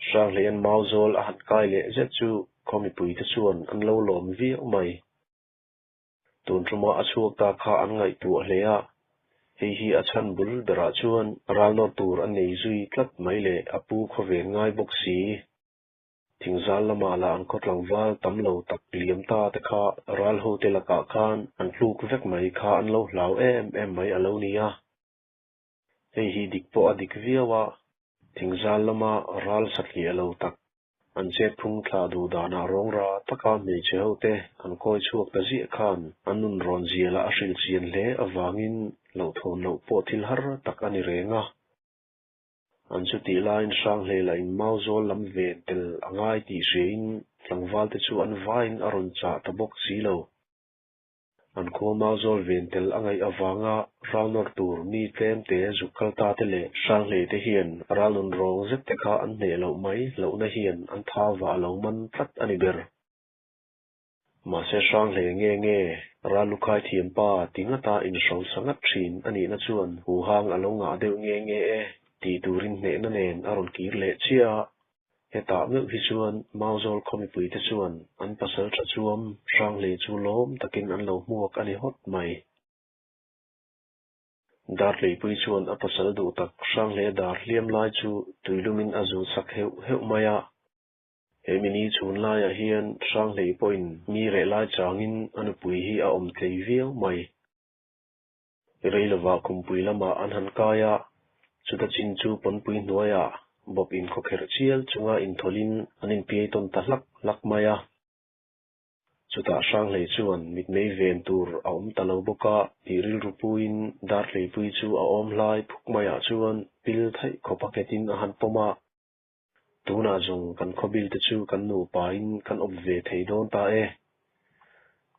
Hranghleia'n Mauzawl a han kai leh zet chu khaw mipuite chuan an lo lawm viau mai. Tun ṭuma a chhuak ta kha an ngaihtuah hle a, hei hi a chhan bul berah chuan ral nawr tur a nei zui tlat mai leh a pu khawvel ngai bawk si. Thingzal lamah lah an khaw tlangval tam lo tak liam ta te kha ral hote lakah khan an tluk vek mai kha an lo hlau em em mai a lo ni a. Hei hi dik pawh a dik viau a, thingzal lama ral satliah lo tak an chet phung thlah duh danah rawngra taka hmeichhe hote an kawi chhuak ta ziah khan an nun rawn zialah a hrilh chian hle avangin hlauhthawn loh pawh thil har tak a ni reng a. An chutih laiin Hranghleila in Mauzawl lam ven tel a ngai tih hriain tlangvalte chu an vaiin a rawn chah ta bawk si lo. An khua Mauzawl ven tel a ngaih avanga ral nawr tur mi tlemte zuk kal ta te leh Hranghlei te hian ral nun rawng zet te kha an hneh loh mai hlauhna hian an tha vah lo man tlat a ni ber. Mahse Hranghlei nge nge ral lukhai thiam pa ti ngata inhrosa ngat thin a nihna chuan huhang a lo ngah deuh nge nge e tih turin hnehna nen a rawn kir leh chiah a. Hetah meuh hi chuan Mauzawl khaw mipuite chuan an pasal tha chuam Hranghlei chu lawm takin an lo hmuak a ni hawt mai. Darhleipui chuan a pasal duh tak Hranghlei dar hliam lai chu tuilumin a zut sak heuh heuh mai a. He mini chhun laiah hian Hranghlei pawhin mi reh lai changin a nupui hi a awm tlei viau mai. Rei lovah khumpui lamah an han kai a, chuta chin chu pawnpui hnuaiah bawp inkhawkherh chial chunga inthawlhin an inpiai tawn ta hlak hlak mai a. Chutah Hranghlei chuan mitmei ven tur a awm ta lo bawk a tih rilru puiin Darhleipui chu a awm hlai phuk maiah chuan pil thaih khawp a nghetin a han pawm a. Tunah zawng kan khawbil te chu kan nupain kan awp ve thei dawn ta e.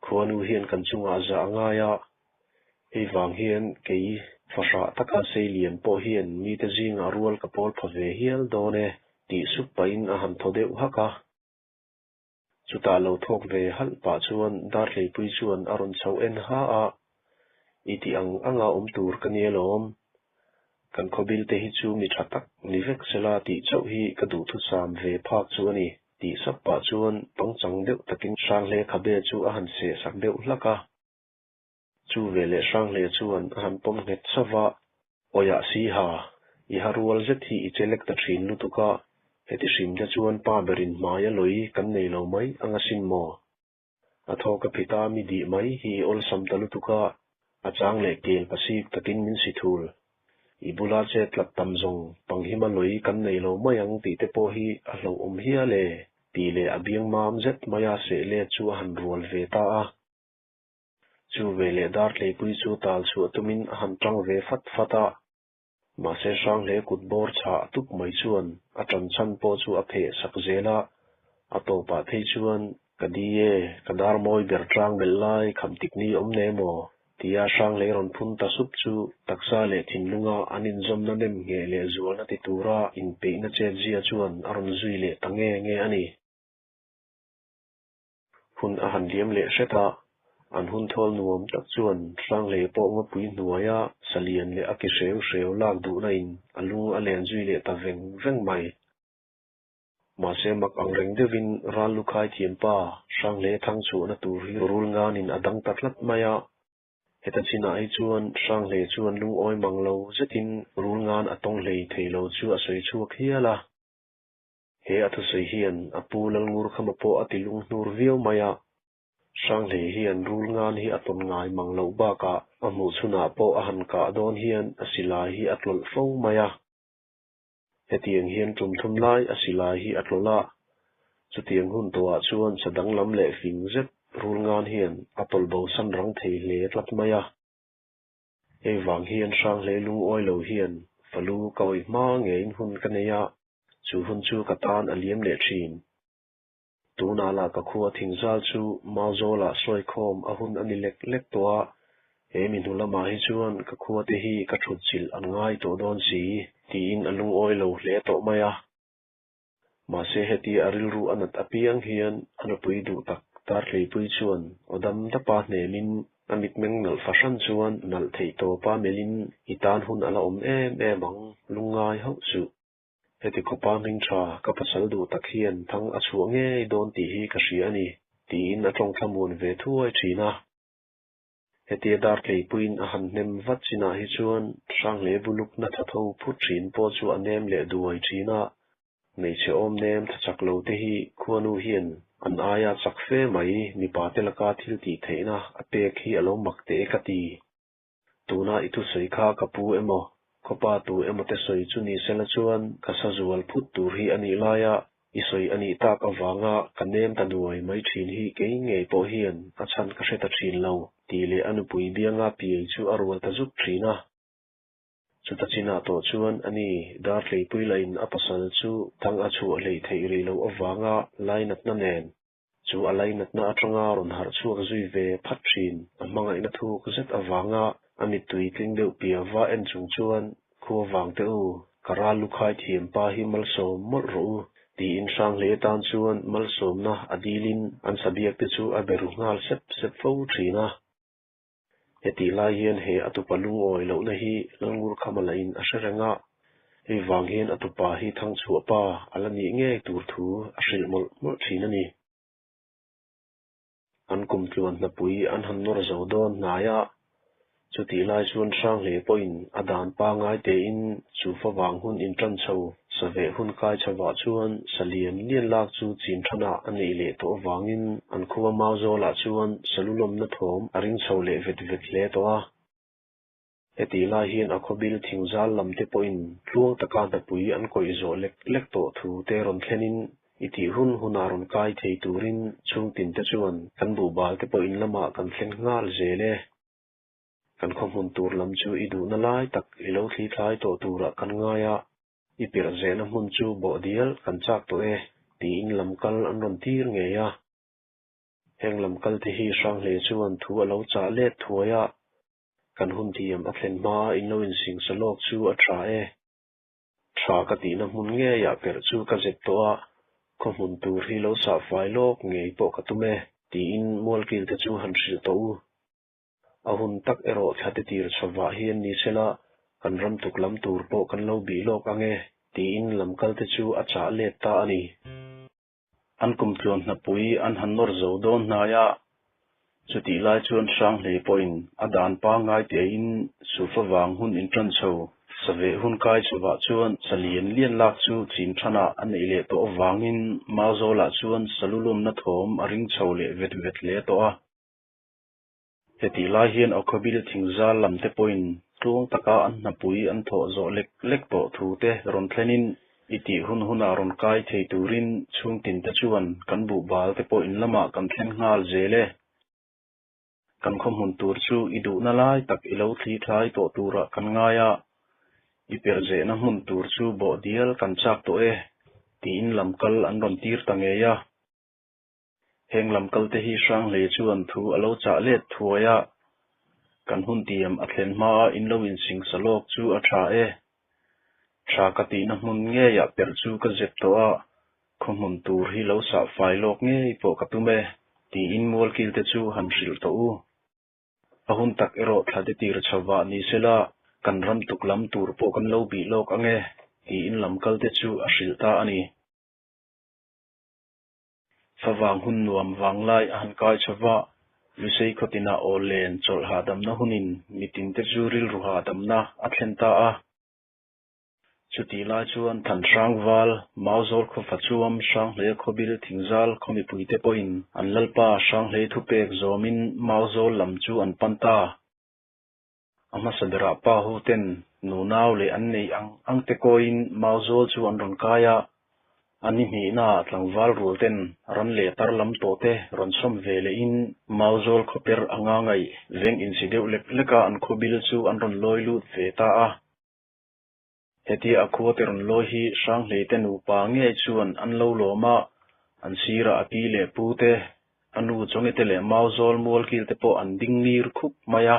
Khuanu hian kan chungah zah a ngai a, hei vang hian kei fahrah taka sei lian pawh hian mite zingah rual ka pawl pha ve hial dawn e tih sup pahin a han thaw deuh hak a. Chutah lo thawk ve halh pah chuan Darhleipui chuan a rawn chho en ha a, I tih ang anga awm tur ka nia lawm. Kan khawbil te hi chu mi tha tak ni vek sela tih chauh hi ka duhthusam ve phak chu a ni, tih sap pah chuan pangchang deuh takin Hranghle khabe chu a han seh sak deuh hlak a. Chu veleh Hranghle chuan a han pawm nghet sauh a, Awiah si ha, i ha rual zet hi i che lek ta thin lutuk a, heti hrim te chuan pa berin hmai a lawi kan nei lo mai ang asin maw? A thaw ka phit a, mi dih mai hi i awlsam ta lutuk a, a chang leh kel pasik takin min si thul. I bula che tlat tam zawng panghima lawi kan nei lo mai ang tih te pawh hi a hlauhawm hial e, tih leh a biang mam zet maia seh let chu a han rual ve ta a. Chu veleh Dartleipui chu tal chhuah tumin a han tang ve fat fat a. Mahse Hranghle kut bawr chhah tup mai chuan a tan chhan pawh chu a pheh sak zel a, a tawpah phei chuan, Ka di e, ka dar mawi ber tang belh lai kham tik ni awm ne maw? tia Hranghlei rawn phun ta sup chu taksa leh thinlunga an inzawmna nem ngheh leh zualna ti tura inpeihna chetzia chuan a rawn zui leh ta nge nge a ni. Hun a han liam leh hret a, an hun thawl nuam tak chuan Hranghlei pawh ngawpui hnuaia salian leh a ki hreu hreu lak duhna in a lung a len zui leh ta veng veng mai. Mahse mak ang reng deuhin ral lukhai thiampa Hranghlei thang chhuahna tur hi rul nganin a dang ta tlat mai a. Heta chinah hi chuan Hranghlei chuan lungawi mang lo zetin rul ngan a tawng hlei thei lo chu a sawi chhuak hial a. He a thusawi hian a pu Lalngurkhama pawh a ti lunghnur viau mai a, Hranghlei hian rul ngan hi a tawn ngai mang loh bakah a hmuh chhunah pawh a han kah dawn hian a silai hi a tlawlh fo mai a. Hetiang hian tum thum lai a silai hi a tlawlh a, chutiang hun tawhah chuan sa danglam leh fing zet rul ngan hian a tawlh bosan rang thei hle tlat mai a. Hei vang hian Hranghlei lungawi lo hian falu ka awih hma ngeiin hun ka nei a, Chu hun chu ka tan a liam leh thin. Tunah lah ka khua thingzal chu Mauzawlah sawikhawm a hun a ni lek lek tawh a, he mi hnu lamah hi chuan ka khua te hi ka thut chilh an ngai tawh dawn si, tiin a lungawi lo hle tawh mai a. Mahse heti a rilru a nat apiang hian a nupui duh tak Darhleipui chuan aw dam dapa hnemin a mitmeng nalh fahran chuan nalh theih tawpa melhin i tan hun a la awm em em ang, lungngai hauh suh. Heti khawpa hming tha ka pasal duh tak hian thang a chhuah ngei dawn tih hi ka hria a ni, tiin a tawng thlamuan ve thuai thin a. Hetia Dartleipuiin a han hnem vat chinah hi chuan Hranghleia bulukna tha tho phut thin pawh chu a nem leh duai thin a. Hmeichhe awm nem tha chak lo te hi khuanu hian an aia chak fe mai mipa te laka thil tih theihna a pek hi a lo mak teh e ka ti. Tuna i thusawi kha ka pu emaw, khawpa tu emaw te sawi chu ni sela chuan ka sa zual phut tur hi a nih laia i sawi a nih tak avanga ka nem ta duai mai thin hi kei ngei pawh hian a chhan ka hre ta thin lo, tih leh a nupui bianga piai chu a rual ta zuk thin a. Chuta chinah tawh chuan ani Dartleipui lahin a pasal chu thang a chhuah hleih theih rih loh avanga lainatna nen Chu a lainatna atanga rawn harh chhuak zui ve phat thin a hmangaihna thuk zet avanga a mittui tling deuh piava en chung chuan, Khua vang teh u, ka ral lukhai thiam pa hi malsawm mawlh rawh u, tiin Hranghlei atan chuan malsawmna a dilin an sabiak te chu a be ru nghal sep sep fo thin a. Hetih lai hian he a tupa lungawi lohna hi Lalngurkhama lahin a hre reng a, hei vang hian a tupa hi Thangchhuah pa a la nih ngei tur thu a hrilh mawlh mawlh thin a ni. An kum tluan hnapui an han nawr zo dawn hnai a, chutih lai chuan Hranghlei pawhin a dan pangai tein chu favang hun intan chho Saveh hun kai chhovah chuan sa lian lian lak chu chin thanah a neih leh tawh avangin an khua Mauzawlah chuan salu lawmna thawm a ring chho leh vet vet hle tawh a. Hetih lai hian a khawbil thingzal lam te pawhin tluang taka hnapui an kawih zawh lek lek tawh thu te rawn thlenin i tih hun hunah rawn kai thei turin chhungtin te chuan kan buhbal te pawh in lamah kan thlen nghal zel e. Kan khaw hmun tur lam chu i duhna lai tak i lo thli thlai tawh turah kan ngai a, i pirh zehna hmun chu bawh dial kan chak tawh e, tiin lam kal an rawn tir ngei a. Heng lam kal te hi Hranghlei chuan thu a lo chah let thuai a, kan hun thiam a thlen hma in lo insingsa lawk chu a tha e. Tha ka tihna hmun ngeiah perh chu ka zep tawh a, khaw hmun tur hi lo sahfai lawk ngei pawh ka tum e, tiin mualkil te chu han hrilh tawh u. A hun tak erawh thlate tir chhovah hian ni sela, kan ram tuk lam tur pawh kan lo bih lawk ang e, tiin lamkal te chu a chah let ta a ni. An kumtluan hnapui an han nawr zo dawn hnai a, chutih lai chuan Hranghlei pawhin a dan pangngai tein Sufa vang hun inṭan chho saveh hun kai chhovah chuan sa lian lian lak chu chin thanah a neih leh tawh avangin Mauzawlah chuan salu lawmna thawm a ring chho leh vet vet hle tawh a. Hetih lai hian Awkhawbil thingzal lam te pawhin tluang taka an hnapui an thawh zawh lek lek tawh thu te rawn thlenin i tih hun hunah rawn kai thei turin chhungtin te chuan kan buhbal te pawh in lamah kan thlen nghal zel e. Kan khaw hmun tur chu i duhna lai tak i lo thli thlai tawh turah kan ngai a, i perh zehna hmun tur chu bawh dial kan chak tawh e, tiin lam kal an rawn tir ta ngei a. Heng lam kalte hi Hranghlei chuan thu a lo chah let thuai a, kan hun tiam a thlen hmaa in lo insingsa lawk chu a tha e. Tha ka tihna hmun ngeiah perh chu ka zep tawh a, khaw hmun tur hi lo sah fai lawk ngei pawh ka tum e, tiin mualkilte chu han hrilh tawh u. A hun tak erawh thla te tir chhovah ni sela, kan ram tuk lam tur pawh kan lo bih lawk ang e, tiin lam kalte chu a hrilh ta a ni. Favang hun nuam vanglai a han kai chho va, Lusei khawtinah aw len chawlh hahdamna hunin mitinte chu rilru hahdamna a thlen ta a. Chutih lai chuan Thanhrang val, Mauzawl khawfa chuam, Hranghleia khawbil thingzal khaw mipuite pawhin an lalpa Hranghlei thupek zawmin Mauzawl lam chu an pan ta. A hmasa berah pa ho ten nunau leh an neih ang ang te kawiin Mauzawl chu an rawn kai a, a ni hnihnaah tlangval rual ten ran leh tar lam tawh te rawn sawm ve lehin Mauzawl khawper anga ngaih veng insi deuh lek leka an khawbil chu an rawn lawi lut ve ta a. Hetia a khua te rawn lawi hi Hranghlei te nupa ngei chuan an lo lawm a, an sirah a pi leh pu te, a nu Chawngi te leh Mauzawl Mualkil te pawh an ding ngir khup mai a.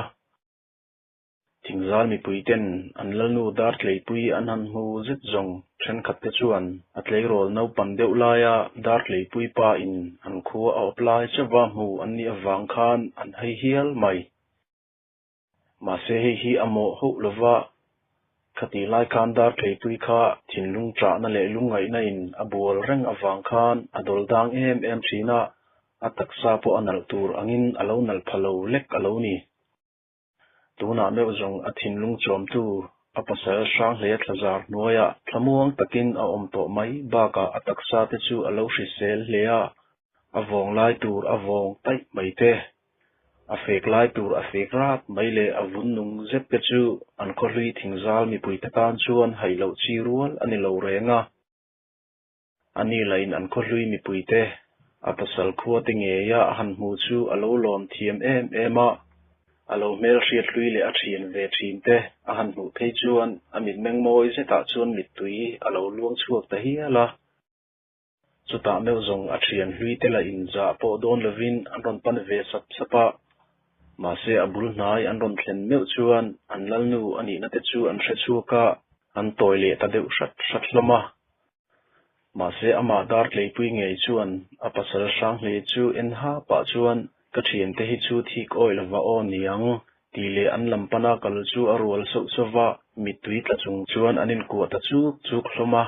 Thingzal mipui ten an lalnu dar tleipui an han hmu zet zawng thenkhat te chuan a tleirawl naupan deuh laia dar tleipui pa in an khua a awp lai chauha hmu an nih avang khan an hai hial mai. Mahse hei hi a mawh hauh lova. Khatih lai khan Dartleipui kha thinlung ṭahna leh lungngaihna in a bual reng avang khan a dawl dang em em ṭhin a, a taksa pawh a nalh tur angin a lo nalh pha lo lek a lo ni. Tunah meuh zawng a thinlung chawmtu a pasal Hranghleia thlazar hnuaiah thlamuang takin a awm tawh mai bakah a taksa te chu a lo hrisel hle a, a vawng lai tur a vawng taih mai te. A fek lai tur a fek rat mai leh a vun nung zet te chu an khawhlui thingzal mipuite tan chuan haih loh chi rual a ni lo reng a. A ni lahin an khawhlui mipuite a pasal khua te ngeia a han hmu chu a lo lawm thiam em em a, a lo hmelhriat hlui leh a thian ve thin te a han hmuh phei chuan a mitmeng mawi zetah chuan mittui a lo luang chhuak ta hial a. Chutah meuh zawng a thian hlui te lah inzah pawh dawn lovin an rawn pan ve sap sap a, mahse a bul hnai an rawn thlen meuh chuan an lalnu a nihna te chu an hre chhuak a, an tawi leh ta deuh hrat hrat hlawm a. Mahse amah Dartleipui ngei chuan a pasal Hranghlei chu en ha pah chuan ka thiante hi chu thik awi lova aw niang tih leh an lam pana kal chu a rual sauh sauh va, mittui tla chung chuan an inkuah ta chuk chuk hlawm a.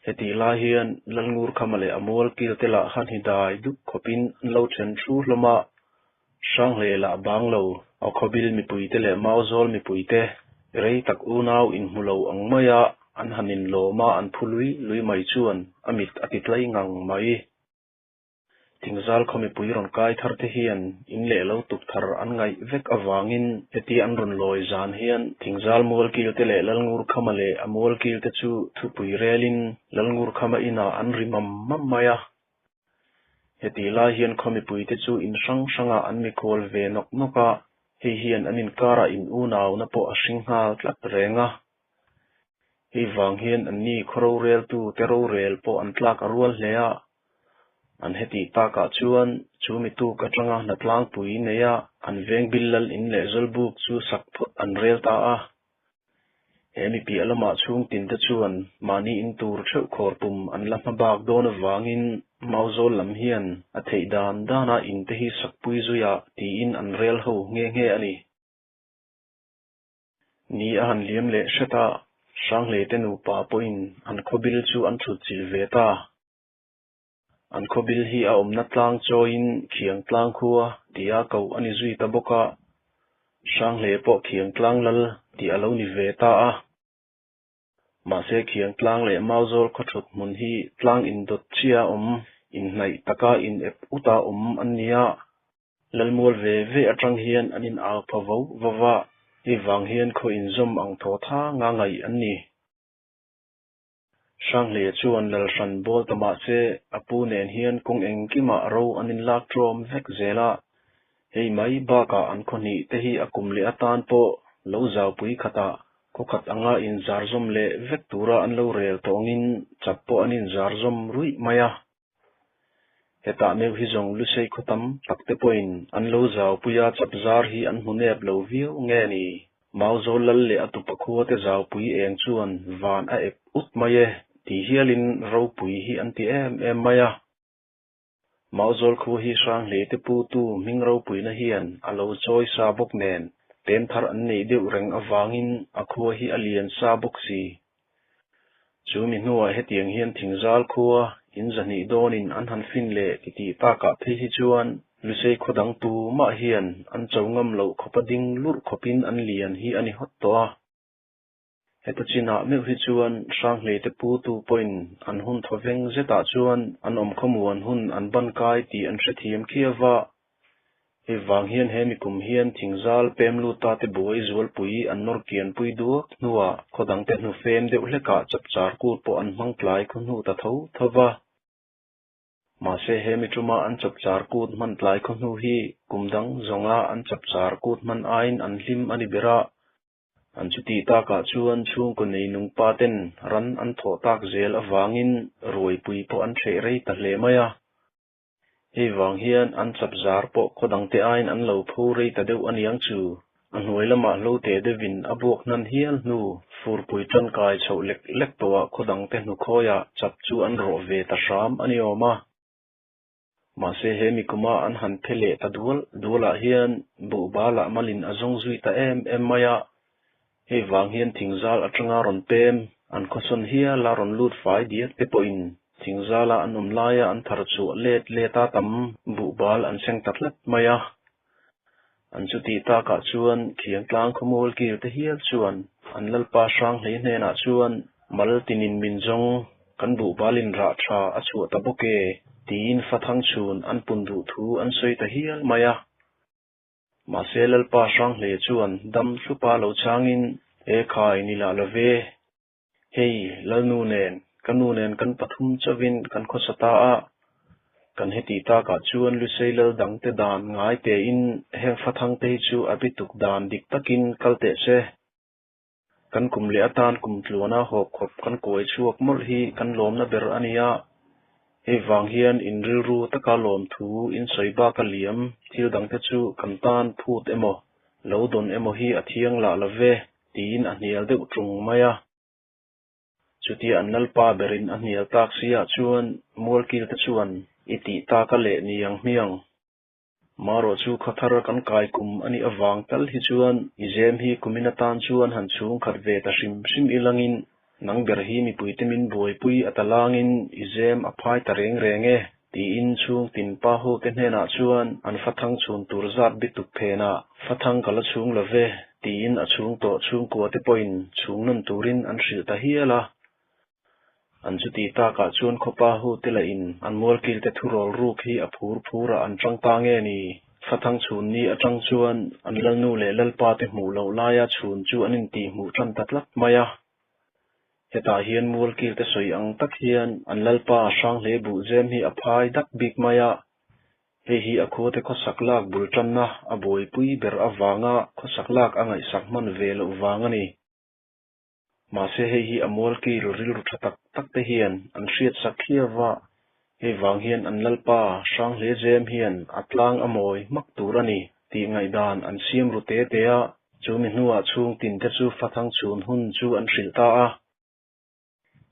Hetih lai hian Lalngurkhama leh a mual kil te lah khan hi dai dup khawpin an lo then thu hlawm a, Hranghlei lah bang lo, a khawbil mipuite leh Mauzawl mipuite rei tak unau inhmu lo ang maia an han inlawm a an phu lui lui mai chuan a mit a ti tlai ngang mai. Thingzal khaw mipui rawn kai thar te hian in leh lo tuk thar an ngaih vek avangin heti an rawn lawi zan hian Thingzal mualkil te leh Lalngurkhama leh a mualkil te chu thupui relin Lalngurkhama inah an ri mam mam mai a. Heti lai hian khaw mipui te chu in hrang hrangah an mikhual ve nawk nawk a, hei hian an inkarah in unauna pawh a hring nghal tlat reng a. Hei vang hian anni khaw roreltu te rorel pawh an tlak a rual hle a, An hetih takah chuan chu mi tuk atanga hna tlangpui neia an veng bil lal in leh zawlbuk chu sak phawt an rel ta a. He mi piah lamah chhung tin te chuan mahni in tur theuh khawr pum an la hma bak dawn avangin Mauzawl lam hian a theih dan dana in te hi sakpui zuiah tiin an rel ho nghe nghe a ni. Ni a han liam leh hret a, Hranghlei te nupa pawhin an khawbil chu an thut chilh ve ta. An khawbil hi a awmna tlang chawiin Khiang tlang khua tia koh a ni zui ta bawk a, Hranghle pawh Khiang tlang lal tih a lo ni ve ta a. Mahse Khiang tlang leh Mauzawl khaw thut hmun hi tlang indawt chia awm, inhnaih taka in ep uta awm an ni a. Lalmual ve ve atang hian an in au pha vo vo va, hei vang hian khaw inzawm ang thaw thanga ngaih an ni. Hranghleia chuan Lalhran bawl ta mah se a pu nen hian kawng engkimah ro an inlak ṭawm vek zel a, hei mai bakah an khaw hnih te hi a kum leh atan pawh lo zaupui khatah khaw khat anga inzarzawm leh vek tura an lo rel tawh angin chap pawh an inzarzawm ruih mai a. Hetah meuh hi zawng Lusei khaw tam tak te pawhin an lo zaupui a chap zar hi an hmu nep lo viau nge ni? Mauzawl lal leh a tupa khua te zaupui eng chuan van a ep ut mai e ti hialin ropui hi an ti em em mai a. Mauzawl khua hi Hranghlei te putu hming ropuina hian a lo chawi sa bawk nen pem thar an neih deuh reng avangin a khua hi a lian sa bawk si. Chu mi hnuah hetiang hian thingzal khua in zahnih dawnin an han fin leh titih takah phei hi chuan Lusei khaw dang tumah hian an cho ngam loh khawpa ding lurh khawpin an lian hi a ni hawt tawh a. Heta chinah meuh hi chuan Hranghlei te putu pawhin an hun thawveng zetah chuan an awm khawmuan hun an ban kai tih an hrethiam khiau va. Hei vang hian he mikum hian thingzal pem lut ta te buai zualpui an nawr kianpui duak hnuah khaw dangte hnu fem deuh hlekah chapchar kut pawh an hmang tlai khaw hnu ta tho tho va. Mahse he mi tuma an chapchar kut hman tlai khaw hnu hi kum dang zawnga an chapchar kut hman aiin an hlim a ni ber a. An chutih takah chuan chhungkaw nei nungpa ten ran an thawh tak zel avangin ruaipui pawh an hreh rei ta hle mai a. Hei vang hian an chap zar pawh khaw dangte aiin an lo pho rei ta deuh aniang chu. A hnuai lamah hlo teh deuhin a buak hnan hial hnu furpui tangkai chhoh lek lek tawhah khaw dangte hnukhawiah chap chu an rawh ve ta hram a ni awm a. Mahse he mikuma an han phe leh ta dual dualah hian buhbalah malin a zawng zui ta em em mai a. Hei vang hian thingzal atanga rawn pem, an khawsawn hiala rawn lut fai diat te pawhin thingzala an awm laia an thar chhuah let leta tam buhbal an seng ta tlat mai a. An chutih takah chuan Khiangtlang khawmual kil te hial chuan an Lalpa Hranghlei hnenah chuan mal tinin min zawng, kan buhbalin rah tha a chhuah ta bawk e tiin fathang chhun an pun duh thu an sawi ta hial mai a. Mahse Lalpa Hranghlei chuan dam thlupa lo changin, E khai ni lah lo ve, hei Lalnu nen, ka nu nen kan pathum chauhin kan khawsa ta a, kan heti takah chuan Lusei lal dangte dan ngai tein heng fathangte hi chu a bituk dan dik takin kal teh se. Kan kum leh atan kum tluana hawp khawp kan kuai chhuak mawlh hi kan lawmna ber a nia. Hei vang hian in rilru taka lawmthu in sawi bak a liam thil dangte chu kan tan phut emaw, lo dawn emaw hi a thiang lah lo ve, tiin a hnial deuh ṭung mai a. Chutia an lalpa berin a hnial tak siah chuan Mualkilte chuan i tih taka leh niang hmiang. Marawh chu khawthar kan kai kum a nih avang tal hi chuan i zem hi kumin atan chuan han chhung khat ve ta hrim hrim ilangin nang ber hi mipuite min buaipui a ta langin i zem a phai ta reng reng e tiin chhung tin pa hote hnenah chuan an fathang chhun tur zat bituk phenah fathang ka la chhung lo ve tiin a chhung tawh chhungkua te pawhin chhung nawn turin an hrilh ta hial a. An chuti takah chuan khawpa hute lah in an mualkilte thurawl ruk hi a phur phurah an tang ta nge ni? Fathang chhun ni atang chuan an lalnu leh lalpa te hmuh loh laia chhun chu an intih hmuh tan ta tlat mai a. Hetah hian mualkilte sawi ang tak hian an lalpa Hranghlei buhzem hi a phai dak bik mai a. Hei hi a khuate khawsak lak bul tanna a buaipui ber avanga khawsak lak a ngaihsak hman ve loh vang a ni. Mahse hei hi a mualkil rilru tha tak tak te hian an hriat sak hiau va, hei vang hian an Lalpa Hranghle Zem hian a tlang a mawi hmak tur a ni tih ngaihdan an siam ru te te a, chu mi hnuah chhung tin te chu fathang chhun hun chu an hrilh ta a.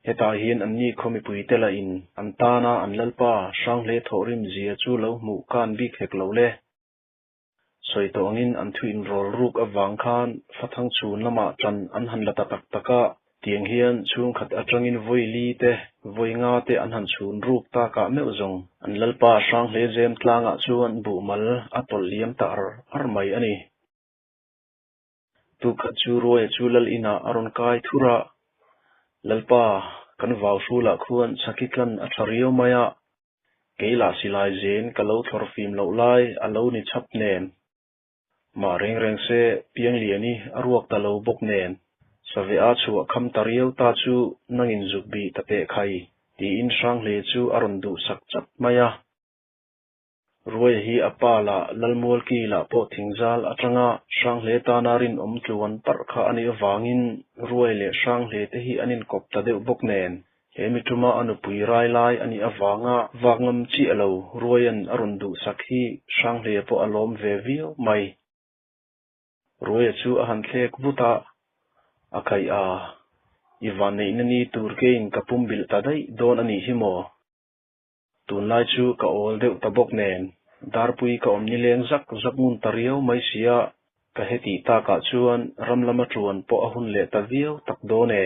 Hetah hian anni khaw mipui te lah in an tana an Lalpa Hranghle thawhrim zia chu lo hmuh kan bik hek lo le. Sawi tawh angin an thu inrawl ruk avang khan Fathang chhun lamah ṭan an han la ta tak tak a, tiang hian chhungkhat aṭangin vawi li te, vawi nga te an han chhun ruk takah meuh zawng an Lalpa Hranghle Zem tlangah chuan buhmal a tawlh liam ta ar ar mai a ni. Tukhat chu Ruaia chu Lal inah a rawn kai thur a, Lalpa, kan vau hrulah khuan chhaki tlan a ṭha riau mai a, Kei lah silai zen ka lo thlawr fim loh lai a lo ni chhap nen. Mah reng reng se Piangliani a ruak ta lo bawk nen. Save a chhuah kham ta riau ta chu nangin zuk bih ta teh khai tiin Hranghle chu a rawn duh sak chap mai a. Ruaia hi a pa lah Lalmualki lah pawh thingzal atanga Hranghle tana rinawm tluan parh kha a nih avangin Ruai leh Hranghle te hi an inkawp ta deuh bawk nen. He mi tuma a nupui rai lai a nih avanga vak ngam chiah lo Ruaia'n a rawn duhsak hi Hranghlea pawh a lawm ve viau mai. Ruaia chu a han thlek vut a, a khaih a, I vanneihna ni tur keiin ka pumbilh ta daih dawn a nih hi maw? Tunlai chu ka awl deuh ta bawk nen, darpui ka awm nileng zak zak ngun ta riau mai sia, ka hetih takah chuan ram lama ṭuan pawh a hun leh ta viau tak dawn e,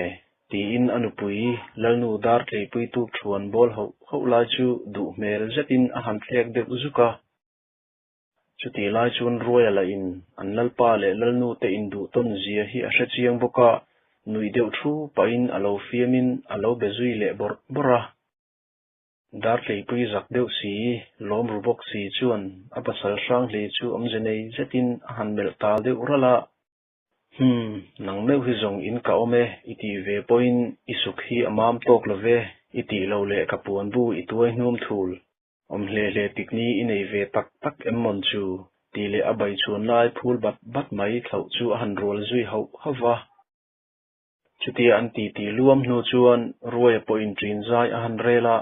tiin a nupui Lalnu dar tleipui tuk ṭhuan bawl hauh hauh lai chu duh hmel zetin a han thlek deuh zuk a. Chutih lai chuan Ruaia lah in an Lalpa leh Lalnu te induh tawn zia hi a hre chiang bawk a, nuih deuh thu pahin a lo fiamin a lo be zui leh bawrh bawrh a. Dartleipui zak deuh si, lawm ru bawk si chuan a pasal Hranghlei chu awmze nei zetin a han melh tal deuh ralh a. Hum, nang meuh hi zawng in ka awm e i tih ve pawhin i suk hi a mam tawk lo ve, i tih lo leh ka puan bu i tuai hnum thul. Awm hle hle tikni i nei ve tak tak em mawn chu? tih leh a bai chhuan lai phul bat bat mai thlauh chu a han rual zui hauh hauh va. Chutia an titi luam hnu chuan Ruaia pawhin ṭin zai a han rel a,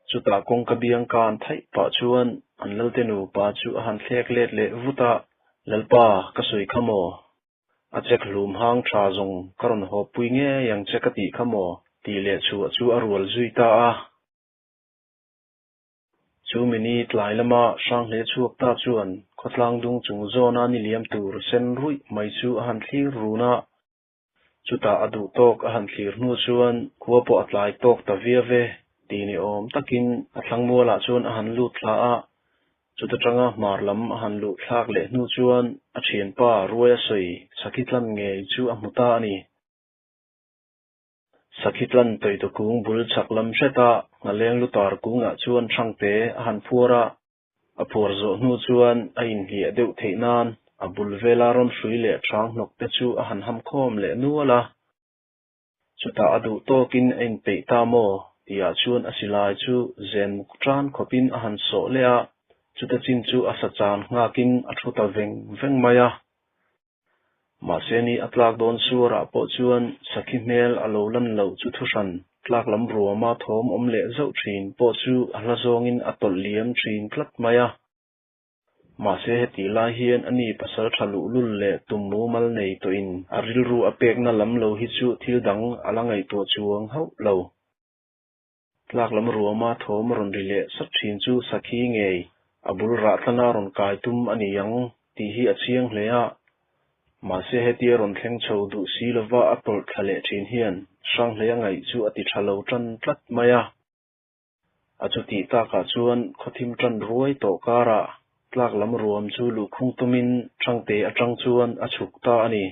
chutah kawngka biang kan thaih pah chuan an Lalte nupa chu a han thlek let leh vut a, Lalpa, ka sawi kha maw? A chek hlum hang ṭha zawng ka rawn hawppui ngei ang che ka tih kha maw? tih leh chhuah chu a rual zui ta a. Chu mini tlai lama Hranghle chhuak ta chuan khawtlang dung chung zawna ni liam tur sen ruih mai chu a han thlir run a. Chutah a duh tawk a han thlir hnu chuan khua pawh a tlai tawk ta viau e ti ni awm takin a thlangmualah chuan a han lut thla a. Chuta tanga hmar lam a han luh thlak leh hnu chuan a thianpa Ruaia sawi Sakhi tlan ngei chu a hmu ta a ni. Sakhi tlan tawita kung bul chhak lam hreta nghaleng lutar kungah chuan Hrangte a han phuar a. A phuar zawh hnu chuan a inhliah deuh theih nan a bul vela rawn hrui leh hrang hnawk te chu a han ham khawm leh nual a. Chutah a duh tawkin a inpeih ta maw tihah chuan a silai chu zen muk tan khawpin a han sawh leh a, chuta chin chu a sa chan nghakin a thu ta veng veng mai a. Mahse ni a tlak dawn suarah pawh chuan sakhi hmel a lo lan loh chu thuhran tlak lam ruama thawm awm leh zauh thin pawh chu a hla zawngin a tawlh liam thin tlat mai a. Mahse hetih lai hian a ni pasal tha luhlul leh tum mumal nei tawhin a rilru a pekna lam lo hi chu thil dang a la ngaihtuah chuang hauh lo. Tlak lam ruama thawm a rawn ri leh sat thin chu sakhi ngei a bul rah tlana rawn kai tum a ni ang tih hi a chiang hle a. Mahse hetia rawn thleng chho duh si lova a tawlh thla leh thin hian Hranghleia ngaih chu a ti tha lo tan tlat mai a. A chutih takah chuan khawthim tan ruai tawh karah tlak lam ruam chu luhkhung tumin Hrangte atang chuan a chhuk ta a ni.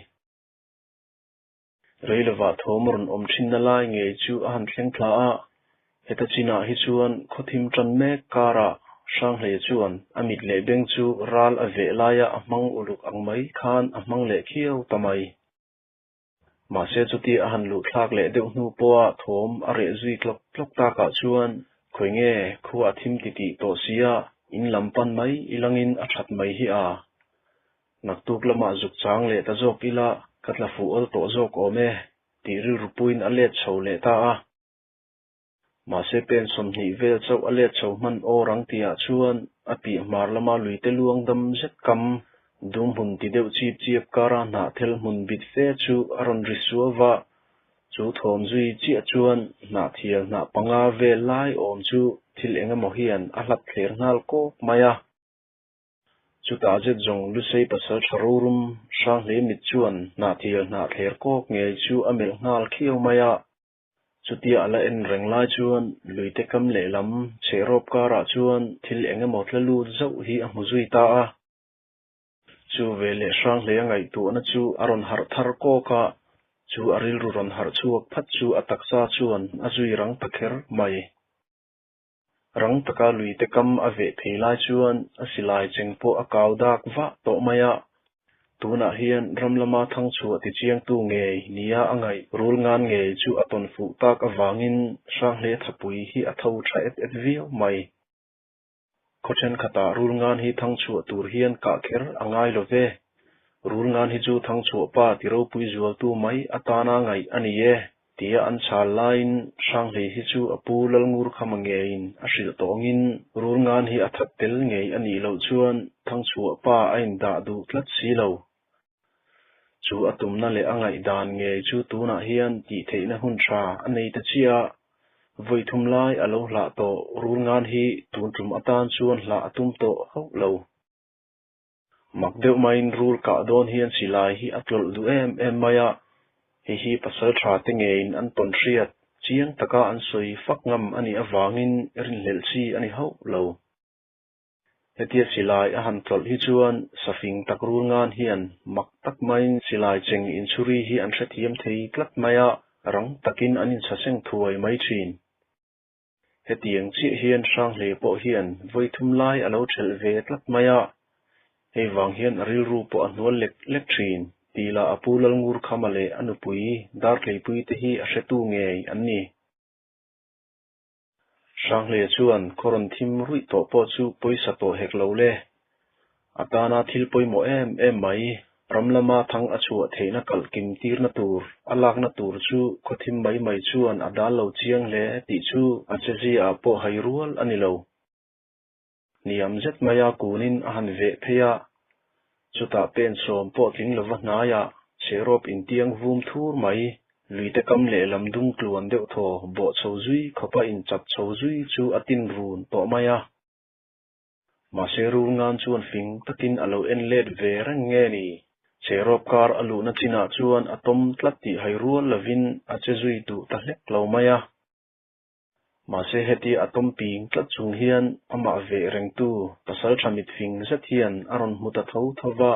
Rei lovah thawm rawn awm thinna lai ngei chu a han thleng thla a, heta chinah hi chuan khawthim tan mek karah Hranghleia chuan a mit leh beng chu ral a veh laia a hmang uluk ang mai khan a hmang leh khiau ta mai. Mahse chutia a han luh thlak leh deuh hnu pawha thawm a reh zui tlawk tlawk takah chuan khawi nge khua a thim titih tawh sia in lam pan mai i langin a that mai hi a. Naktuk lamah zuk chang leh ta zawk ila ka tla fuh awl tawh zawk awm e tih rilru puiin a let chho leh ta a. Mahse pen 20 vel chauh a let chho hman awr ang tihah chuan a piah hmar lama luite luang dam zet kam dum hmun ti deuh chip chiap kara hnahthel hmun bit fe chu a rawn ri suau va. Chu thawm zui chiah chuan hnahthial hnah panga vel lai awm chu thil eng emaw hian a hlap thler nghal kawk mai a. Chutah zet zawng Lusei pasal tha rorum Hranghleia mit chuan hnahthial hnah thler kawk ngei chu a melh nghal khiau mai a. Chutia a la en reng lai chuan luite kam lehlam chhehrawp karah chuan thil eng emaw tla lut zauh hi a hmu zui ta a. Chu veleh Hranghleia ngaihtuahna chu a rawn harh thar kawk a, chu a rilru rawn harh chhuak phat chu a taksa chuan a zui rang ta kher mai. Rang taka luite kam a veh phei lai chuan a silai cheng pawh a kau dak vah tawh mai a. Tunah hian ram lama thangchhuah tichiangtu ngei nia a ngaih rul ngan ngei chu a tawn fuh tak avangin Hranghleia thapui hi a tho tha et et viau mai. Khaw thenkhatah rul ngan hi thangchhuah tur hian kah kher a ngai lo ve. Rul ngan hi chu thangchhuah pa ti ropui zualtu mai atana ngaih a ni e. Tia an chhal laiin Hranghlei hi chu a pu Lalngur Khama ngeiin a hrilh tawh angin rul ngan hi a that tel ngei a nih loh chuan Thangchhuah pa a indah duh tlat si lo. Chu a tumna leh a ngaihdan ngei chu tunah hian tih theihna hun tha a nei ta chiah a, vawi thum lai a lo hlah tawh rul ngan hi tun tum atan chuan hlah a tum tawh hauh lo. Mak deuh maiin rul kah dawn hian silai hi a tlawlh duh em em mai a, hei hi pasal tha te ngeiin an tawn hriat chiang taka an sawi fak ngam a nih avangin rinhlelh chi a ni hauh lo. Hetia silai a han tlawlh hi chuan safing tak rul ngan hian mak tak maiin silai cheng inchhuri hi an hrethiam thei tlat mai a, rang takin an inchhaseng thuai mai thin. Hetiang chiah hian Hranghleia pawh hian vawi thum lai a lo thelh ve tlat mai a, hei vang hian a rilru pawh a hnual lek lek thin tih lah a pu Lalngur Khama leh a nupui Dartleipui te hi a hretu ngei an ni. Hranghleia chuan khaw rawn thim ruih tawh pawh chu pawisa tawh hek lo le. A tana thil pawimawh em em mai, ram lama thang a chhuah theihna kalh kim tirna tur, a lakna tur chu khawthim mai mai chuan a dal lo chiang hle tih chu a chezia ah pawh hai rual a ni lo. Hniam zet maia kunin a han veh phei a, chutah pen sawm pawh tling lova hnaiah chherawp intiang vum thur mai, luite kam lehlam dung tluan deuh thaw bawh chho zui khawpa inchap chho zui chu a tin run tawh mai a. Mahse rul ngan chuan fing takin a lo en let ve reng nge ni? Chherawp kar a luhna chinah chuan a tawm tlat tih hai rual lovin a che zui duh ta hlek lo mai a. Mahse heti a tawm ping tlat chung hian amah veh rengtu pasaltha mitfing zet hian a rawn hmu ta tho tho va.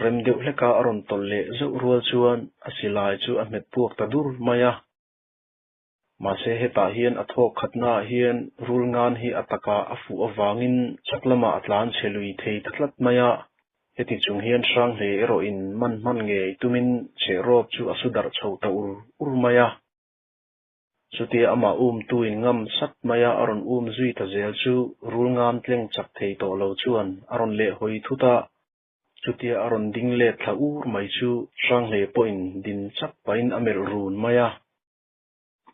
Rem deuh hleka a rawn tawlh leh zeuh rual chuan a silai chu a hmet puak ta dur mai a. Mahse hetah hian a thawk khatnaah hian rul ngan hi a takah a fuh avangin chak lamah a tlan chhe lui thei ta tlat mai a. Heti chung hian Hranghlei erawhin man hman ngei tumin chhehrawp chu a su darh chho ta ur ur mai a. Chutia amah umtuin ngam sat maia a rawn um zui ta zel chu rul ngam tleng chak thei tawh lo chuan a rawn lehhawi thut a. Chutia a rawn ding let thla ur mai chu Hranghlei pawhin din chak pahin a melh run mai a.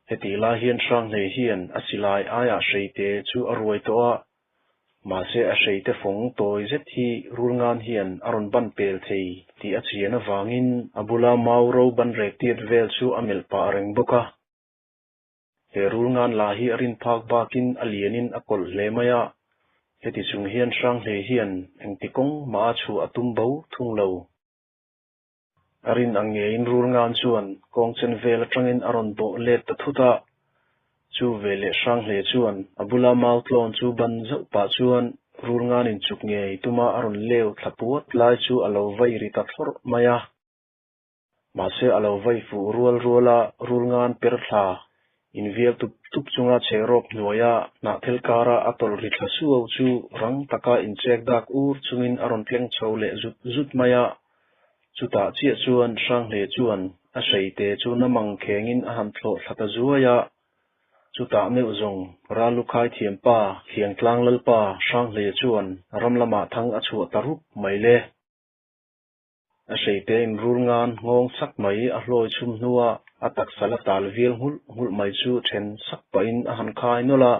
Hetih lai hian Hranghlei hian a silai aiah hreite chu a ruai tawh a, mahse a hreite fawng tawi zet hi rulngan hian a rawn ban pel thei tih a chian avangin a bula mau ro ban rek tiat vel chu a melh pah reng bawk a. He rulngan lah hi a rin phak bakin a lianin a kawlh hle mai a, heti chung hian Hranghlei hian engti kawng mah a chhuah a tum bo thung lo. A rin ang ngeiin Rulngan chuan kawngchen vel atangin a rawn bawh let ta thut a. Chu veleh Hranghle chuan a bula mau tlawn chu ban zauh pah chuan Rulngan in chuk ngei tuma a rawn leu thla puat lai chu a lo vai ri ta thlawrh mai a. Mahse a lo vai fuh rual rual a Rulngan per thla invial tup tup chunga chhehrawp hnuaia hnahthel kara a tawlh ri thla suau chu rang taka inchek dak ur chungin a rawn tleng chho leh zut zut mai a. Chutah chiah chuan Hranghle chuan a hreite chu namang khengin a han thlawh thla ta zuai a. Chutah meuh zawng Ralukhai thiampa Thiangtlang Lalpa Hranghle chuan ram lamah thang a chhuah ta rup mai le. A hreite inrul ngan nghawng sak mai a hlawi chhum hnua a taksa la tal vial nghulh nghulh mai chu then sak pahin a han khai nawlh a.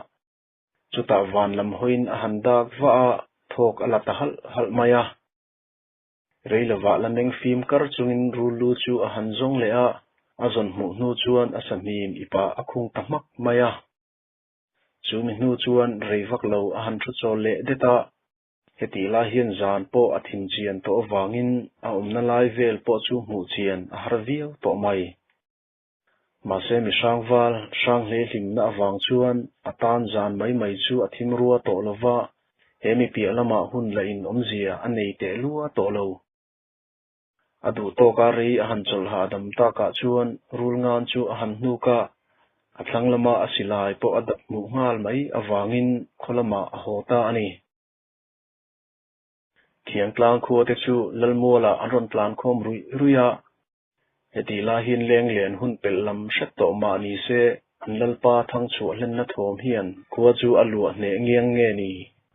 Chutah van lam hawiin a han dak vah a, thawk a la ta halh halh mai a. Rei lovah la meng fim kar chungin rul lu chu a han zawng leh a, a zawn hmuh hnu chuan a sahmim ipah a khung ta hmak mai a. Chu mi hnu chuan rei vak lo a han thu chawl leh det a. Hetih lai hian zan pawh a thin chian tawh avangin a awmna lai vel pawh chu hmuh chian a har viau tawh mai. Mahse mi hrangval hrang hle hlimna avang chuan a tan zan mai mai chu a thim rua tawh lo va, he mi piah lamah hun la in awmzia a nei teh lua tawh lo. A duh tawka rei a han chawlh hahdam takah chuan rulngan chu a han hnuk a, a thlang lama a silai pawh a dap hmuh nghal mai avangin khaw lamah a haw ta a ni. Thiangtlang khua te chu Lalmualah an rawn tlan khawm ruih ruih a, Hetih lai hian leng len hun pelh lam hret tawh mah ni se, an Lalpa thangchhuah hlenna thawm hian khua chu a luah hneh ngiang nge ni?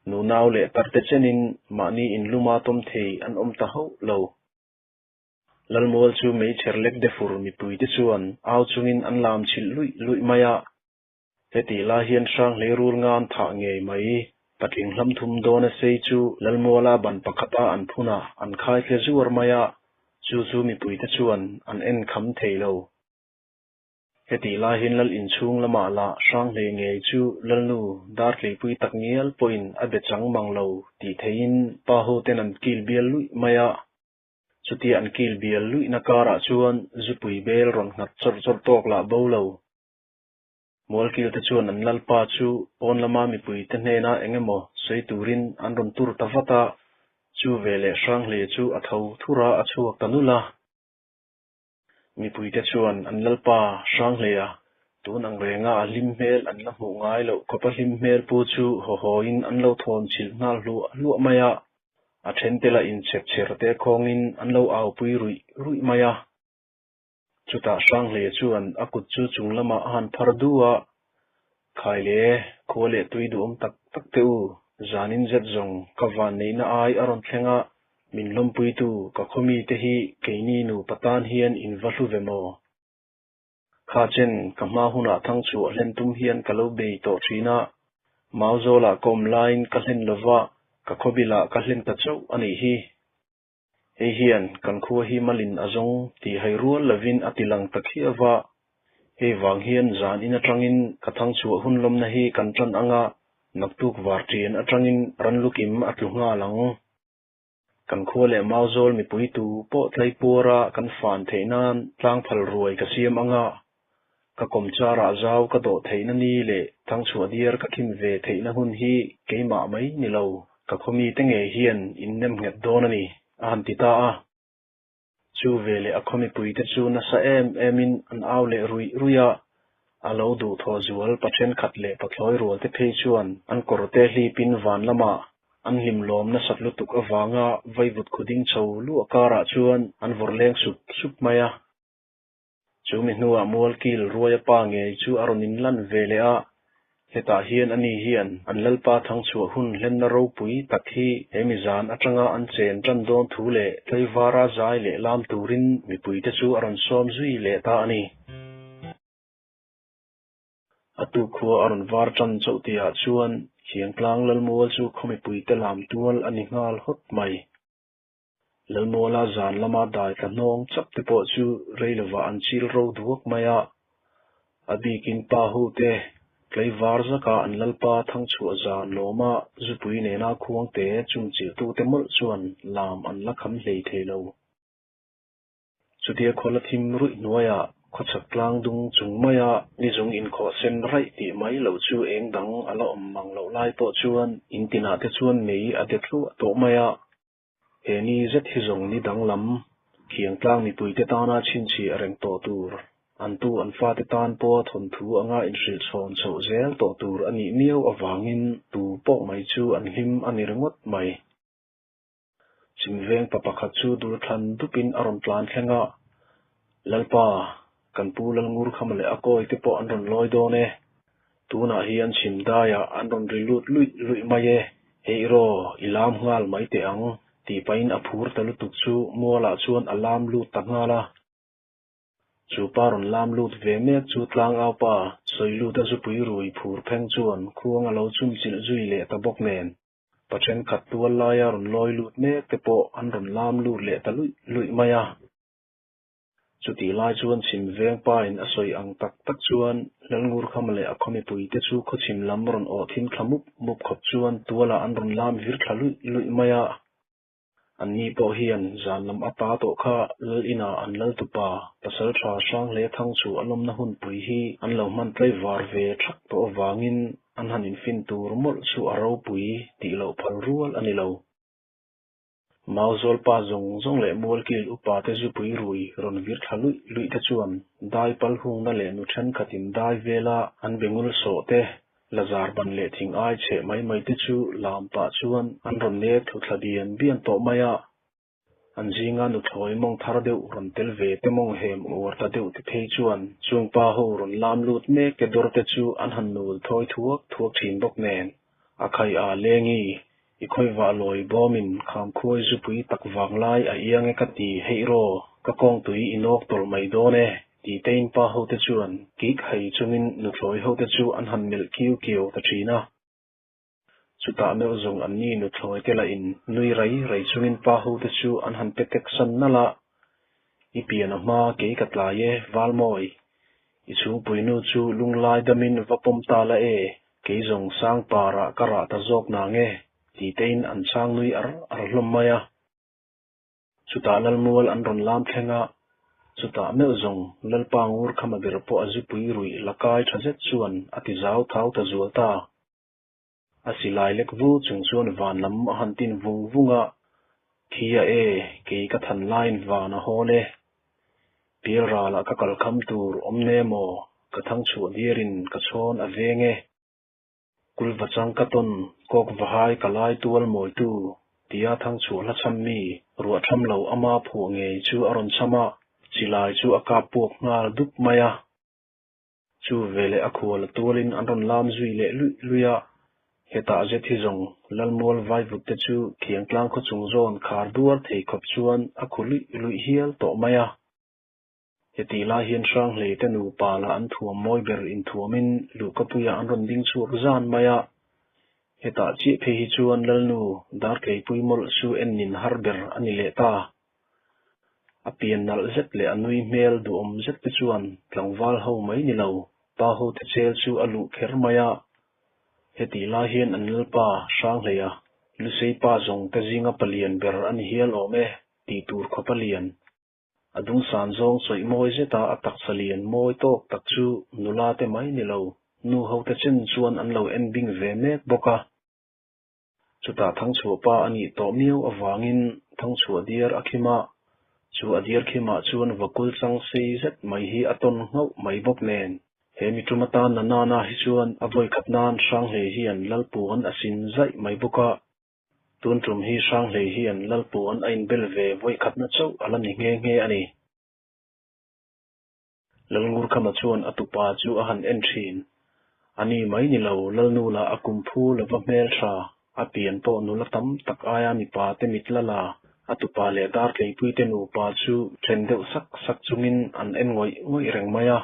Nunau leh tarte chenin mahni inluma tawm thei an awm ta hauh lo. Lalmual chu meichher lek defur mipuite chuan au chungin an lam chhilh luih luih mai a. Hetih lai hian Hranghlei rul ngan thah ngei mai. Patling hlam thum dawna sei chu Lalmuala ban pakhata an phun a, an khai tle zuar mai a, chu chu mipuite chuan an en kham thei lo. Hetih lai hian Lal inchhung lamah lah Hranghlei ngei chu Lalnu Dartleipui tak ngial pawhin a be chang mang lo tih theihin pa hoten an kil bial luih mai a. Chutia an kil bial luihna karah chuan zupui bel rawn nghat chawrh chawrh tawk lah bo lo. Mualkil te chuan an lalpa chu pawn lama mipui te hnena eng emaw sawi turin an rawn tur ta vat a, chu veleh Hranghle chu a tho thur a, a chhuak ta nulh a. Mipui te chuan an lalpa Hranghlea tun ang renga a hlim hmel an la hmuh ngai loh khawpa hlim hmel pu chu haw hawin an lo thawn chhilh nghal hluah hluah mai a, a then te lah inchep chher te khawngin an lo aupui ruih ruih mai a. Chutah Hranghlei chuan a kut chu chung lamah a han phar du a, Khai le, khua leh tui duhawm tak tak teh u, zanin zet zawng ka van neihna ai a rawn thleng a, min lawmpuitu ka khawmi te hi keini nupa tan hian in va hlu ve maw? Kha chen ka hma hunah thang chhuah hlen tum hian ka lo bei tawh thin a, Mauzawlah ka awm laiin ka hlen lova, ka khawbilah ka hlen ta chauh a nih hi. Hei hian kan khua hi malin a zawng tih hai rual lovin a ti lang ta khiau a, hei vang hian zan in atangin ka thangchhuah hun lawmna hi kan tan anga naktuk var ṭian atangin ran lukim a tlu nghal ang. Kan khua leh Mauzawl mipui tu pawh tlaipuara kan fan theih nan tlangphal ruai ka siam anga ka kawmcharah zau ka dawh theihna ni leh thangchhuah diar ka khim ve theihna hun hi keimah mai ni lo, ka khawmite ngei hian in nem nghet dawn a ni, a han ti ta a. Chu veleh a khaw mipuite chu nasa em emin an au leh ruih ruih a, a lo duhthawh zual pa thenkhat leh pathlawi rualte phei chuan an kawrte hlipin van lamah an hlimlawm nasat lutuk avanga vaivut khuding chho luah karah chuan an vawrh leng sup sup mai a. Chu mi hnuah Mualkil Ruaia pa ngei chu a rawn inlan ve leh a, hetah hian ani hian an Lalpa thangchhuah hun hlenna ropui tak hi he mi zan atanga an chen tan dawn thu leh tleivara zai leh lam turin mipuite chu a rawn sawm zui leh ta a ni. A tukhua a rawn var tan chauh tihah chuan Khiangtlang Lalmual chu khaw mipuite lam tual a ni nghal hawt mai. Lalmuala zan lama dai tla hnawng chap te pawh chu rei lovah an chil ro duak mai a, a bikin pa ho te tlaivar zaka an lalpa thangchhuah zan lawma zupui nena khuangte chumchilhtute mawlh chuan lam an la kham hlei thei lo. Chutia khaw la thim ruih hnuaiah khawchhak tlang dung chung maia nizung inkhawh sen raih tih mai loh chu eng dang a la awm mang loh lai pawh chuan in tinah te chuan mei a de thluah tawh mai a. He ni zet hi zawng ni danglam khiangtlang mipuite tana chhinchhiah reng tawh tur, an tu an fate tan pawha thawnthu anga inhrilh chhawn chhoh zel tawh tur a nih miau avangin tu pawh mai chu an hlim a ni ringawt mai. Chimveng pa pakhat chu dul thlan dupin a rawn tlan thleng a, Lalpa, kan pu Lalngur Khama leh a kawi te pawh an rawn lawi dawn e. Tunah hian chhim daiah an rawn ri lut luih luih mai e. Hei raw, i lam nghal mai teh ang, tih pahin a phur ta lutuk chu mualah chuan a lam lut ta nghal a. Chu pa rawn lam lut ve mek chu tlangau pa sawi lut a zupui rui phur pheng chuan khuang a lo chumchilh zui leh ta bawk nen. Pa thenkhat tual laia rawn lawi lut mek te pawh an rawn lam lut leh ta luih luih mai a. Chutih lai chuan chhim veng pain a sawi ang tak tak chuan Lalngurkhama leh a khaw mipuite chu khawchhim lam rawn awh thim thla mup mup khawp chuan tualah an rawn lam vir thla luih luih mai a. Anni pawh hian zan lam ata tawh kha Lal inah an lal tupa pasal tha hrang hle thang chu a lawmna hunpui hi an lo hman tlaivar ve thak tawh avangin an han infin tur mawlh chu a ropui tih loh phal rual a ni lo. Mauzawl pa zawng zawng leh Mualkil upa te zupui rui rawn vir thla luih luih te chuan dai pal hungna leh nu thenkhatin dai vela an bengul sawh te Lazar ban leh thing ai cheh mai mai te chu lam pah chuan an rawn nek thlu thla bian bian tawh mai a. An zinga nuthlawi mawng thar deuh rawn tel ve te mawng hem uar ta deuh te phei chuan chung pa ho rawn lam lut mek te dawr te chu an han nul thawi thuak thuak thin bawk nen. A khai a lengi, i khawivah lawi bawmin kham khuai zupui tak vang lai a iang e ka ti heih raw, ka kawngtui i nawk tawlh mai dawn e, ti tein pa hote chuan kik hei chungin nuthlawi hote chu an han melh kiu kiau ta thin a. Chutah meuh zawng anni nuthlawi te lah in nui rai rai chungin pa hote chu an han pe tek san nalh a, I pian a hma kei ka tlai e, Valmawi. I chhungpuinu chu lunglai damin va pawm ta la e, kei zawng sang parah ka rah ta zawk nang e, ti tein an chhang nui ar ar hlawm mai a. Chutah Lalmual an rawn lam thleng a, chutah meuh zawng Lalpa ngur khama ber pawh a zupui ruih la kai tha zet chuan a ti zau thau ta zual ta. A silai lek vu chung chuan van lam a han tin vung vung a, Khi a e, kei ka than laiin van a hawl e. Pialralah ka kal kham tur awm ne maw, ka thang chhuah diarin ka chhawn a veng e. Kulva chang ka tawn, kawk vahai ka lai tual mawitu, tia thang chhuah hla chham mi, ruah tham lo ama phuah ngei chu a rawn chham a, silai chu a kap puak nghal dup mai a. Chu veleh a khual a tualin an rawn lam zui leh luih luih a, hetah zet hi zawng Lalmual vaivut te chu Khiangtlang khaw chung zawn khar duar thei khawp chuan a khu luih luih hial tawh mai a. Hetih lai hian Hranghlei te nupa lah an thuam mawi ber inthuamin luhkapuiah an rawn ding chhuak zan mai a, hetah chiah phei hi chuan Lalnu Dartleipui mawlh chu ennin har ber a ni leh ta. A pian nalh zet leh a nui hmel duhawm zet te chuan tlangval ho mai ni lo, pa ho te chel chu a luh kher mai a. Hetih lai hian an lalpa Hranghleia Lusei pa zawng te zinga palian ber a ni hial awm e, tih tur khawp a lian. A dungsan zawng chawih mawi zeta a taksa lian mawi tawk tak chu nula te mai ni lo, nu ho te chen chuan an lo en bing ve mek bawk a. Chutah Thangchhuah pa a nih tawh miau avangin Thangchhuah diar a khim a, chu a diar khimah chuan vakul chang sei zet mai hi a tawn nghauh mai bawk nen. He mi tum atan na nana hi chuan a vawikhat nan Hranghlei hian Lalpuan a sin zaih mai bawk a. Tun tum hi Hranghlei hian Lalpuan a inbel ve vawikhatna chauh a la ni nghe nghe a ni. Lalngurkhama chuan a tupa chu a han en thin. A ni mai ni lo, Lalnu lah a kum phu lova hmeltha, a pian pawh nula tam tak aia mipa te mit la la, a tupa leh Dartleipuite nupa chu then deuh sak sak chungin an en ngawih ngawih reng mai a.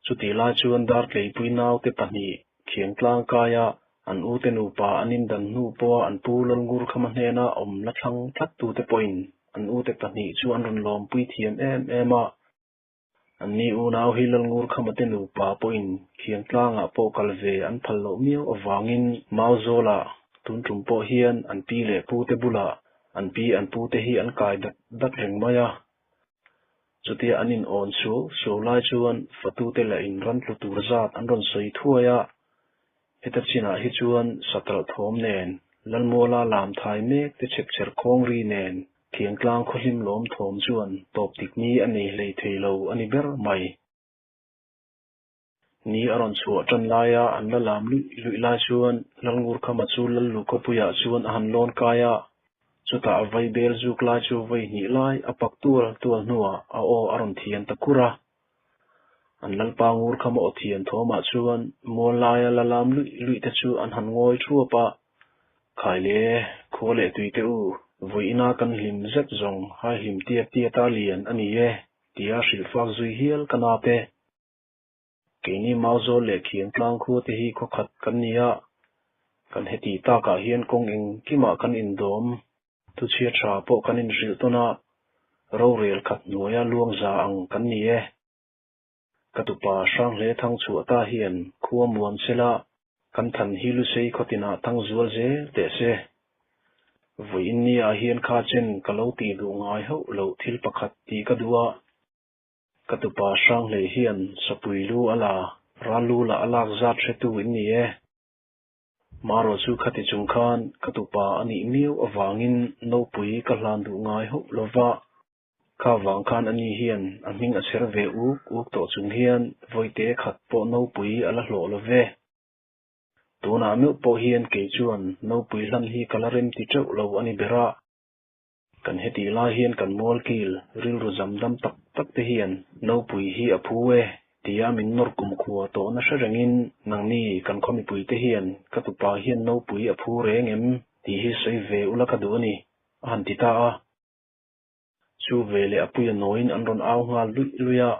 Chutih lai chuan Dartleipui naute pahnih Khiangtlang kaia an ute nupa an indan hnu pawha an pu Lalngurkhama hnena awm la thlang tlattute pawhin an ute pahnih chu an rawn lawmpui thiam em em a. Anni unau hi Lalngurkhama te nupa pawhin Khiangtlangah pawh kal ve an phal loh miau avangin Mauzawlah tun tum pawh hian an pi leh pute bulah an pi an pute hi an kai dat dat reng mai a. Chutia an in awn suau suau lai chuan fatute leh in ran tlu tur zat an rawn sawi thuai a, heta chinah hi chuan satalh thawm nen, Lalmuala lam thai mek te chhepchher khawng ri nen, Khiangtlang khawhlim lawm thawm chuan tawp dik ni a nei hlei thei lo a ni ber mai. Ni a rawn chhuah tan laia an la lam luih luih lai chuan Lalngurkhama chu Lallu khawpuiah chuan a han lawn kai a, chutah a vai bel zuk lai chu vawi hnih lai a pak tual tual hnuah a aw a rawn thian ta kur a. An Lalpa Ngurkhama aw thian thawmah chuan mual laia la lam luih luih te chu an han ngawi thuap a, Khai le, khua leh tui teh u, vawiina kan hlim zet zawng hai hlim tiat tiata lian a ni e, tia hrilhfak zui hial ka nap e. Keini Mauzawl leh Khiangtlang khua te hi khawkhat kan ni a, kan heti takah hian kawng engkimah kan indawm, thuchhia tha pawh kan inhrilh tawn a, rorel khat hnuaia luangza ang kan ni e. Ka tupa Hranghle Thangchhuah ta hian khua muan sela kan than hi Lusei khawtinah thang zual zel teh se. Vawiin nia hian kha chen ka lo tih duh ngai hauh loh thil pakhat tih ka duh a. Ka tupa Hranghlei hian sapui lu a la, ral lu lah a lak zat hretu in ni e. Marawh chu khati chung khan ka tupa a nih miau avangin nopui ka hlan duh ngai hauh lo va. Kha vang khan ani hian a hming a chher ve uk uk tawh chung hian vawite khat pawh nopui a la hlawh lo ve. Tunah meuh pawh hian kei chuan nopui hlan hi ka la rem ti teuh lo a ni ber a. Kan hetih lai hian kan mualkil rilru zam dam tak tak te hian nopui hi a phu e tia min nawr kumkhua tawhna hre rengin nangni kan khaw mipui te hian ka tupa hian nopui a phu reng em tih hi sawi ve ula ka duh a ni, a han ti ta a. Chu ve leh a puia nawiin an rawn au nghal luih luih a.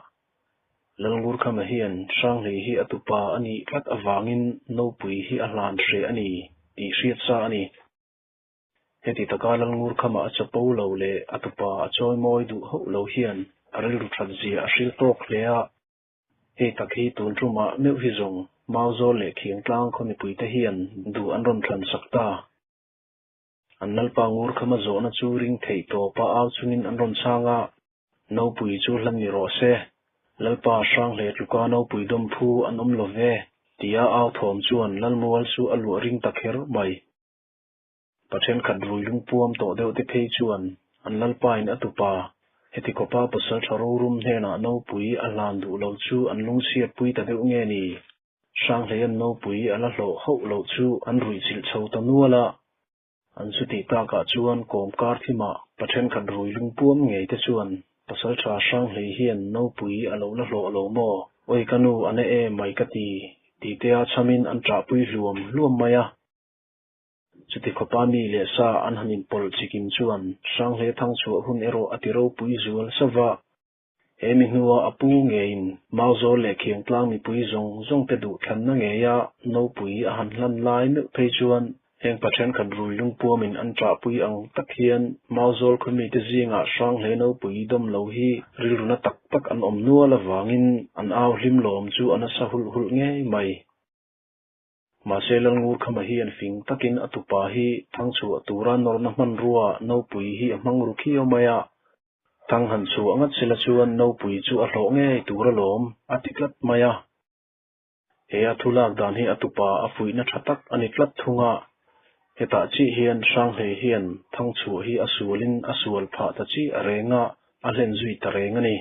Lalngurkhama hian Hranghlei hi a tupa a nih tlat avangin nopui hi a hlan hreh a ni tih hriat sa a ni. Heti taka Lalngurkhama a chapo lo leh a tupa a chawi mawi duh hauh lo hian a rilru that zia a hril tawk hle a. Hei tak hi tun tumah meuh hi zawng Mauzawl leh Khiangtlang khaw mipuite hian duh an rawn thlan sak ta. An Lalpa Ngurkhama zawhna chu ring theih tawpa au chungin an rawn chhang a, Nopui chu hlan ni rawh se, Lalpa Hranghle tluka nopui dawm phu an awm lo ve, tia au thawm chuan Lalmual chu a luah ring ta kher mai. Pa thenkhat rui lungpuam tawh deuh te phei chuan an Lalpain a tupa, heti khawpa pasal tha rorum hnenah nopui a hlan duh lo chu an lungchhiatpui ta deuh nge ni? Hranghleian nopui a la hlawh hauh loh chu an ruihchilh chho ta nual a. An chutih takah chuan kawm kar thimah pa thenkhat rui lungpuam ngei te chuan Pasaltha Hranghlei hian nopui a lo la hlawh lo maw? Oi ka nu a na em mai ka ti, tih te a chhamin an ṭahpui hluam hluam mai a. Chuti khawpa mi leh sa an han inpawlh chikim chuan Hranghlei thangchhuah hun erawh a ti ropui zual sava. He mi hnua a pu ngeiin Mauzawl leh Khiangtlang mipui zawng zawng te duh thlanna ngeia nopui a han hlan lai meuh phei chuan heng pa thenkhat rui lungpuamin an ṭahpui ang tak hian Mauzawl khaw mite zingah Hranghle nopui dawm lo hi rilru na tak tak an awm nual avangin an au hlim lawm chu a nasa hulh hulh ngei mai. Mahse Lalngurkhama hian fing takin a tupa hi thangchhuah tura nawrna hmanrua nopui hi a hmang ru khiau mai a. Thang han chhuah ngat sela chuan nopui chu a hlawh ngei tur alawm, a ti tlat mai a. He a thu lak dan hi a tupa a fuihna tha tak a ni tlat thung a. Hetah chiah hian Hranghlei hian thangchhuah hi a sualin a sual phah ta chiah reng a, a hlen zui ta reng a ni.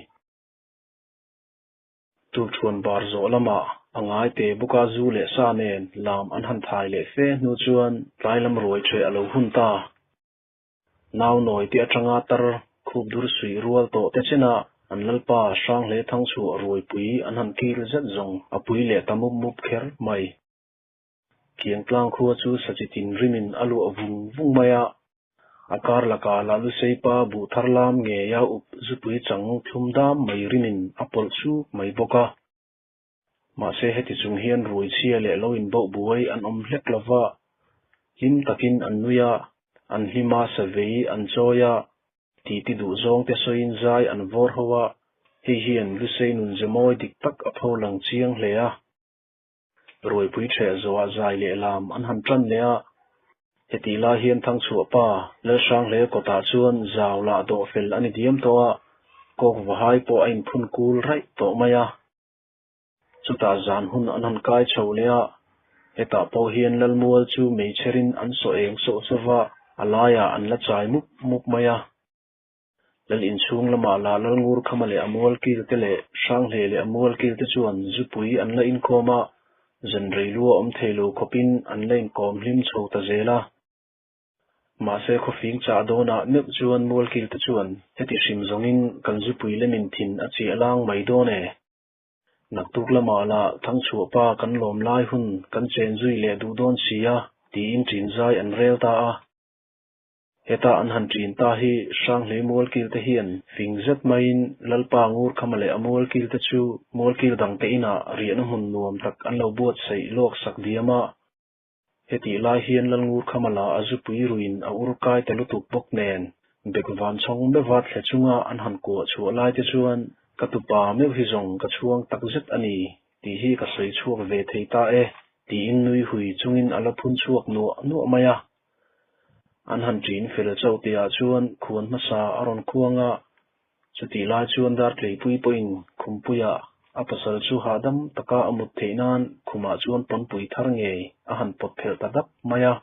Tukṭhuan bar zawh lamah a ngai te bawk a zu leh sa nen lam an han thai leh fe hnu chuan tlai lam ruai ṭheh a lo hun ta. Nau nawi te aṭanga tar khup dur suih rual tawh te chenah an lalpa Hranghle Thangchhuah ruaipui an han kil zet zawng a pui leh ta mup mup kher mai. Kiangtlang khua chu sachitin rimin a luah vung vung mai a, a kar lakah lah Luseipa buh thar lam ngeia up zupui chang thlum dam mai rimin a pawlh suk mai bawk a. Mahse heti chung hian ruai chhia leh lo inbauh buai an awm hlek lo va, hlim takin an nui a, an hlim a, savei an chawi a, titi duh zawng te sawiin zai an vawr ho a, hei hian Lusei nun ze mawi dik tak a pho lang chiang hle a. Ruaipui ṭheh zawhah zai leh lam an han ṭan leh a, hetih lai hian Thangchhuah pa Lalhranghle kawtah chuan zau lah dawh fel a ni diam tawh a, kawk vahai pawh a inphun kul raih tawh mai a. Chutah zan hun an han kai chho leh a, hetah pawh hian Lalmual chu meichherin an sawh eng sawh sawh va, a laiah an la chai mup mup mai a. Lal inchhung lamah lah Lalngurkhama leh a mualkil te leh Hranghle leh a mualkil te chuan zupui an la inkhawm a, zan reilua awm thei lo khawpin an la inkawm hlim chho ta zel a. Mahse khawfing chah dawnah meuh chuan mualkil te chuan heti hrim zawngin kan zupui lemin thin a chiah lang mai dawn e. Naktuk lamah lah Thangchhuah pa kan lawm lai hun kan chen zui leh duh dawn si a, tiin ṭin zai an rel ta a. Heta an han ṭin ta hi Hranghlei mualkil te hian fing zet maiin Lalpa Ngurkhama leh a mualkil te chu mualkil dangte inah riahna hmun nuam tak an lo buatsaih lawk sak diam a. Hetih lai hian Lal Ngurkhama lah a zupui ruin a ur kai ta lutuk bawk nen bek van chhawng meuha thle chunga an han kuah chhuah lai te chuan ka tupa meuh hi zawng ka chhuang tak zet a ni tih hi ka sawi chhuak ve thei ta e tiin nui hui chungin a la phun chhuak nuah nuah mai a. An han ṭin fel chauh tihah chuan khuan hmasa a rawn khuang a, chutih lai chuan Dartleipui pawhin Khumpuiah a pasal chu hahdam taka a mut theih nan khumah chuan pawnpui thar ngei a han pawt phelh ta dap mai a.